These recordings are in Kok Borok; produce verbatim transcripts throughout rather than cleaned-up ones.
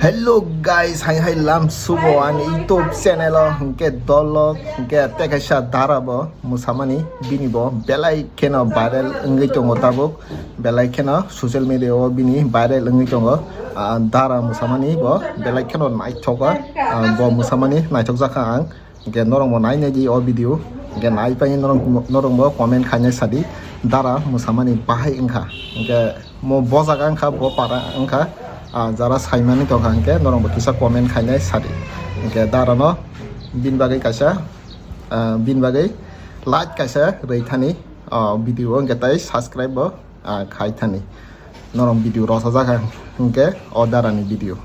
Hello guys, hai hai lam subo ani YouTube channel o, hwnkhe dolok, hwnkhe tekaisa dara bo musamani, bini bo belai kheno viral wngwi tongo tabuk, belai kheno social media o bini viral wngwi tongo. Ah, dara musamani bo belai kheno naithok, ah, bo musamani naithok jakha ang. Hwnkhe norok bo nai nai di o video. Hwnkhe nai paini norok, norok bo comment khainai sadi. Dara musamani bahai wngkha. Hwnkhe mo bo jaga wngkha, bo para wngkha. Ah, jara saimani tongkha hwnkhe norok bo kisa comment khainai sadi. Hwnkhe dara no bini bagwi kaisa, ah, bini bagwi like kaisa rwi thani, ah, video hwnkhe tai subscribe bo ah, khai thani. Norok video rosajak ang hwnkhe o dara ni video.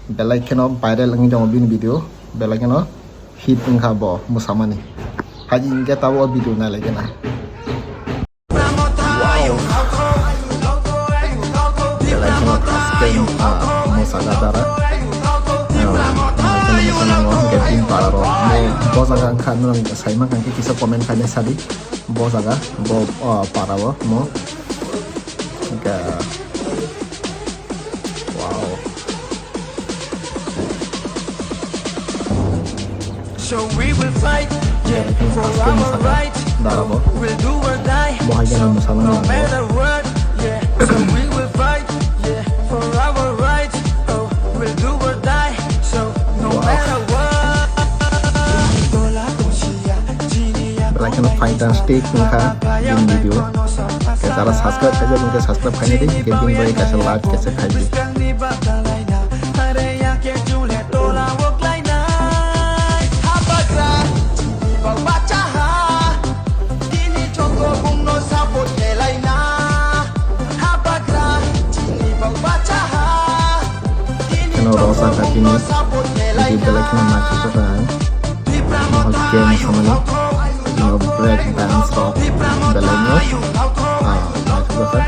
Belai kheno viral wngwi tongo bini video. Belai kheno hit wngkha bo musamani. Haji hwnkhe tabuk o video nai lai kheno. Wow. Belai kheno first time, ah, mosaga dara. Ah, belai kheno mosa nango hwnkhe bini para rok. Bo, bo jaga wngkha norok sai mankha hwnkhe kisa comment khainai sadi. Bo jaga, bo, ah, para o mo. Hwnkhe, wow. So we will fight, yeah, for our rights. Dara bo. We'll do or die. Bo hai gana mosa no matter what, yeah. So we will fight, yeah, for our rights. Oh, we'll do or die. So no matter what. Belai kheno fantastic wngkha bini video. Khe jara subscribe khaijak hwnkhe subscribe khainai di, hwnkhe bini bagwi kaisa like kaisa khai di. Kheno rosa kha tini, tini belai kheno naithok kha ang. Mohor game samani, no break dance rok belai no, ah, naithok kha.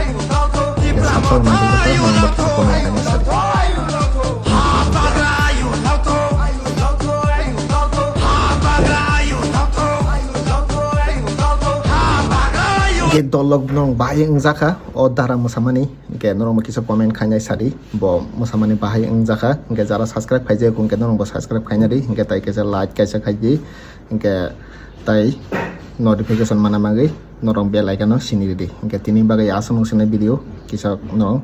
Khe satok naithok kha, no bo kisa kono khaini sadi. Khe dolok nong bai wngjakha o dara mosamani. Hwnkhe norok bo kisa comment khainai sadi, bo mosamani bahai wngjakha. Hwnkhe jara subscribe khaijak hwnkhe norok bo subscribe khaina di, hwnkhe tai kaisa like kaisa khai di, hwnkhe tai notification mana bagwi norok bell icon no sini ridi. Hwnkhe tini bagwi aswk nung sini video, kisa no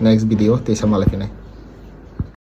next video teisa malai phinai.